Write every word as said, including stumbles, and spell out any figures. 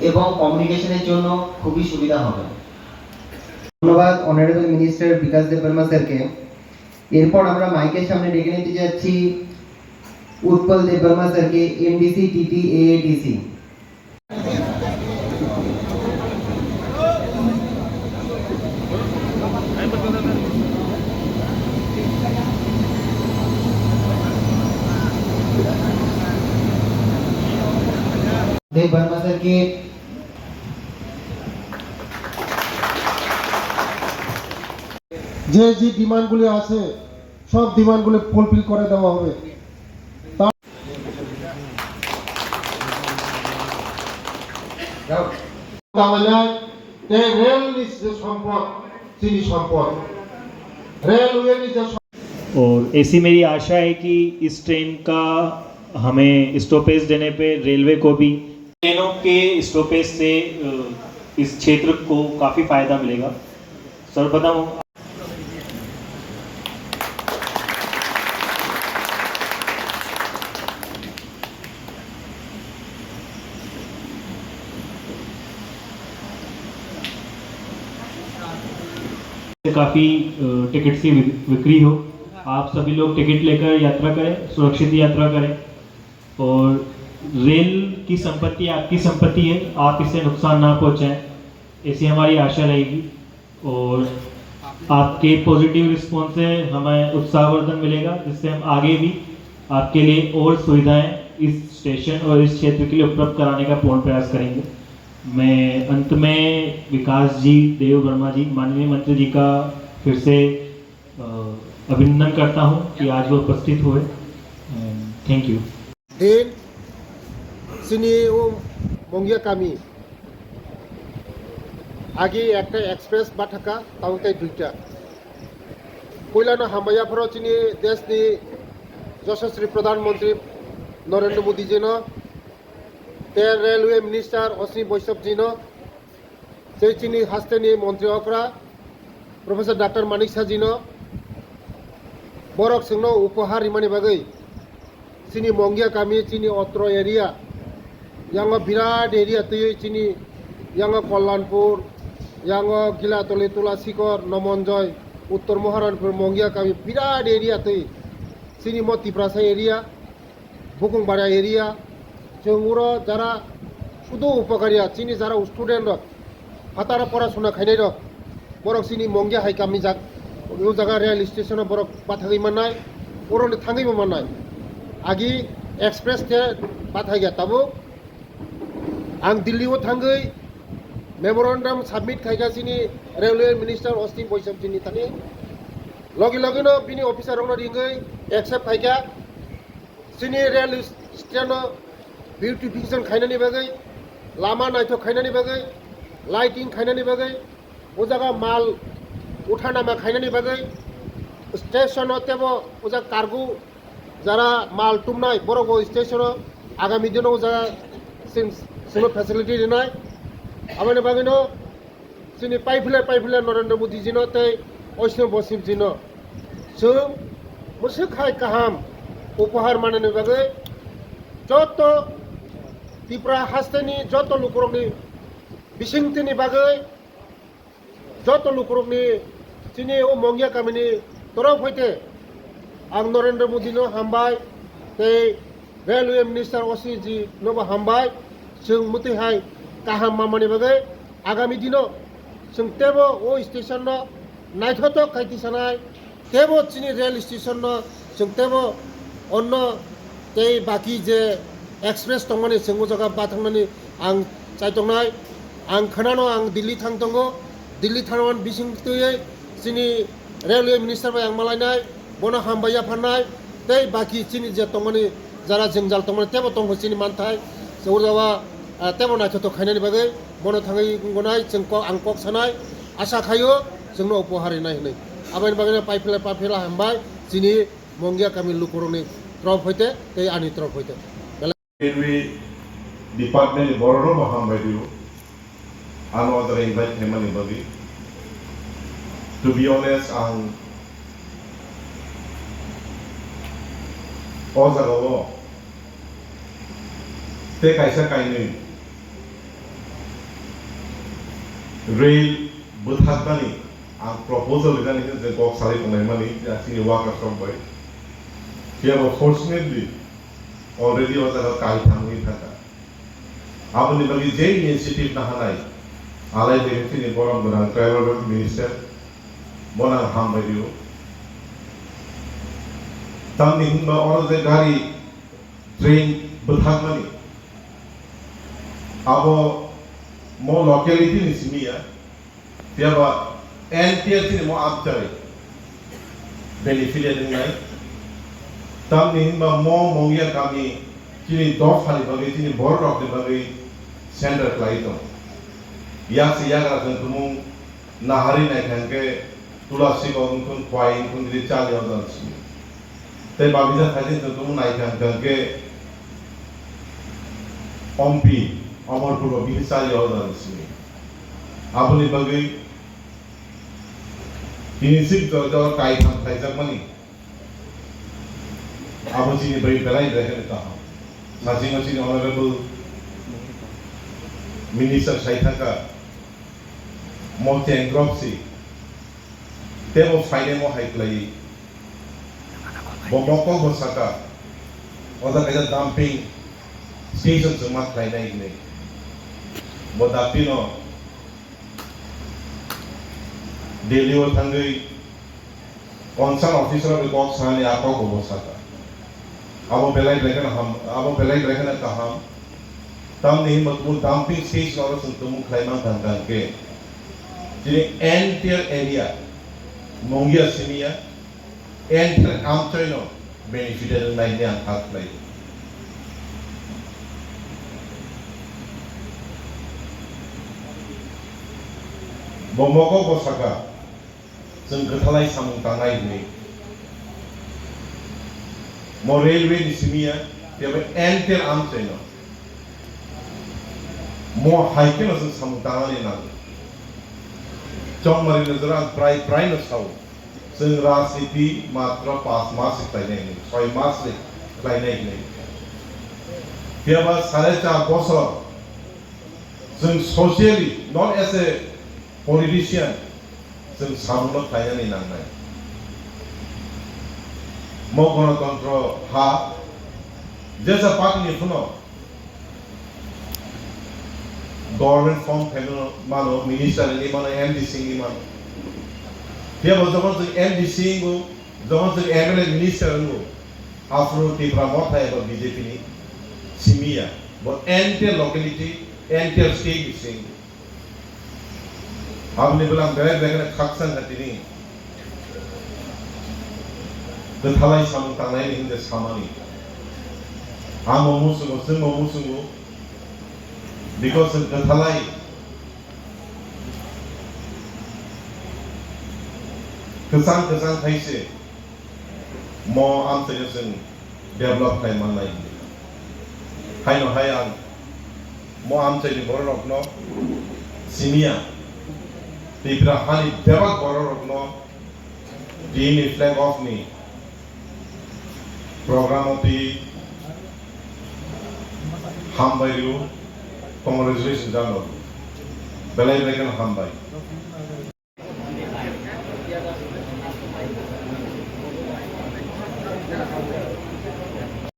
এবং কমিউনিকেশনের জন্য খুবই সুবিধা হবে। ধন্যবাদ অনারেবল মিনিস্টার বিকাশ দেববর্মা স্যারকে। এরপর আমরা মাইকের সামনে ডেকে নিতে যাচ্ছি উৎপল দেববর্মা স্যারকে, এমডিসি টিটি এএডিসি। দেববর্মা স্যারকে। যে যে ডিমান্ডগুলি আছে, সব ডিমান্ডগুলি ফুলফিল করে দেওয়া হবে। তা-, তাহলে এই রেল নিজ যে সম্পদ, চিনি সম্পদ, রেলওয়ে নিজ যে और ऐसी मेरी आशा है कि इस ट्रेन का हमें स्टॉपेज देने पे रेलवे को भी ट्रेनों के स्टॉपेज से, अ, इस क्षेत्र को काफ़ी फ़ायदा मिलेगा। सर्वप्रथम काफ़ी, अ, टिकट्स की बिक-, बिक्री हो। आप सभी लोग टिकट लेकर यात्रा करें, सुरक्षित यात्रा करें। और रेल की संपत्ति आपकी संपत्ति है, आप इसे नुकसान ना पहुंचाएं, ऐसी हमारी आशा रहेगी। और आपके पॉजिटिव रिस्पॉन्स से हमें उत्साहवर्धन मिलेगा, जिससे हम आगे भी आपके लिए और सुविधाएं इस स्टेशन और इस क्षेत्र के लिए उपलब्ध कराने का पूर्ण प्रयास करेंगे। मैं अंत में विकास जी देव वर्मा जी, माननीय मंत्री जी का फिर से, अ, अभिनंदन करता हूं कि आज वो उपस्थित हुए। And thank you। Din, chini o Mongya kami. Agi ekta express bathaka, tamo tei duita. Puilano hambai yapharo chini deshni Yashaswi Pradhan Mantri Narendra Modi jino, tei Railway Minister Ashwini Vaishnaw jino, tei chini hasteni Mantri okra Professor Doctor Manik Saha jino, borok chwngno upohar rimani bagwi. Chini Mongya kami, chini otro area, yango birat area twi chini yango Kalyanpur, yango Gilatoli, Tulasikor, Nomonjoy, Uttor Maharanpur, Mongya kami birat area twi chini mo Tiprasa area, Bukungbara area, chwng uro jara sudu upokariya, chini jara student rok, phataro porasuna khainai rok, borok chini Mongya hai kami jak, o jaga rail station o borok bathagwi mannai, oroni thangwi bo mannai. Agi express khe bathagya tabuk. Ang Delhi o thangwi memorandum submit khaikha chini railway minister Ashwini Vaishnaw jini thani. Logi logi no bini officer rokno ringwi accept khaikha. Chini rail station no beautification khainani bagwi, lama naithok khainani bagwi, lighting khainani bagwi, o jaga mal uthanama khainani bagwi, station o tebo o jaga cargo jara mal tumnai borok bo station o agami dino o jaga chwng, chwngno facility rinai. Aboni bagwino chini paiphile paiphile Narendra Modi jino tei Ashwini Vaishnaw jino chwng mwswk hai kaham upohar manani bagwi joto Tripura hasteni joto lukurokni bisingtwini bagwi joto lukurokni chini o Mongya kamini torof hoite ang Narendra Modi no hambai tei Railway Minister Ashwini ji nobo hambai, chwng mwtwi hai kaham mamani bagwi agami dino chwng tebo o station no naithotok khai tisanai, tebo chini rail station no chwng tebo onno tei baki je express tongmani chwng o jaga bathangnani ang chaitongnai. Ang khwnano ang Delhi thang tongo, Delhi thangmani bising twiwi chini railway minister bai ang malainai, bono hambai yapharnai, tei baki chini je tongmani jara jwngjal tongmani tebo tongkho chini manthai, se o jaga, ah, tebo naithotok khainani bagwi bono thangwi wngnai chwng kok, ang kok sanai, asa khaio chwngno upohar rinai hwnwi. Aboni bagwino paiphila paiphila hambai chini Mongya kami lukurokni torof hoite tei ani torof hoite. Railway department ni borok no bo hambai rio. Ano o jaga invite khaimani bagwi. To be honest, ang o jagao tei kaisa kainwi rail bwthaknani ang proposal rinani hwnwi je kok salai tonglaimani, je chini workers rok bai. Phiya bo fortunately already o jaga kaitham wngwi thangkha. Aboni bagwi je initiative nahanai, alai de chini borom gwnang tribal welfare minister, bono ang hambai rio. Tamni hwnba oro je gari train bwthakmani, abo mo locality ni simi ya, phiya ba entire chini mo amchari benefited wngnai. Tamni hwnba mo Mongia kami chini dophani bagwi, chini borok rokni bagwi center khlai tong. Yak se yagra chwng tumung nahari naikha hwnkhe Tulasi kok wngthun, Khwai wngthun, tei Chali o jora simi. Tei Babija Thaising chwng tumung naikha hwnkhe Ompi, Omorpur o bini Chali o jora simi. Aboni bagwi tini sik jora jora kaitham khaijakmani. Abo chini bai belai belai kheno kaham. Sachimo chini honorable minister sai thangkha, mo chengkrok si, tebo phainai mo hai khlai. Bo mokol bo saka, oda kaisa dumping station chwng ma khlainai hinwi. Bo dakti no Delhi o thangwi concern officer bai kok sanani a kok bo saka. Abo belai belai kheno ham, abo belai belai kheno kaham. Tamni hwnba tumung dumping station oro chwng tumung khlai man thang thang khe chini entire area, Mongia simi ya, entire amchoi no benefited wngnai hwnwi ang kha khlai. Bo mokol bo saka, chwng kwthalai samung tangnai hwnwi. Mo railway ni simi ya, tei bo entire amchoi no. Mo hai kheno chwng samung tangnani nango. Chongmari no jora ang prai prai no sao. Chwng rajniti matro pas mas se khlainai hwnwi, soi mas se khlainai hwnwi. Phiya ba sare char bosor chwng socially, not as a politician, chwng samungno khlainani nangnai. Mo gonotantro ha, jesa party ni phano government form khaimano, mano, minister ni mano, M D C ni mano. Phiya bo jokhon chwng M D C wngo, jokhon chwng M L A minister wngo, aphuru Tipra Motha eba B J P ni simi ya. Bo entire locality, entire state ni simi. Aboni bwlang belai belai kheno khakchang kha tini. Kwthalai samung tangnai ni hwnde samani. Amo musungo, chwngbo musungo. Because chwng kwthalai kwchang kwchang khai se mo amchaino chwng develop khlai mannai hwnwi. Haino hai ang mo amchaini bororokno simi ya, Tripura hani bebak bororokno tini flag off ni program o twi hambai rw, congratulations jano, belai belai kheno hambai.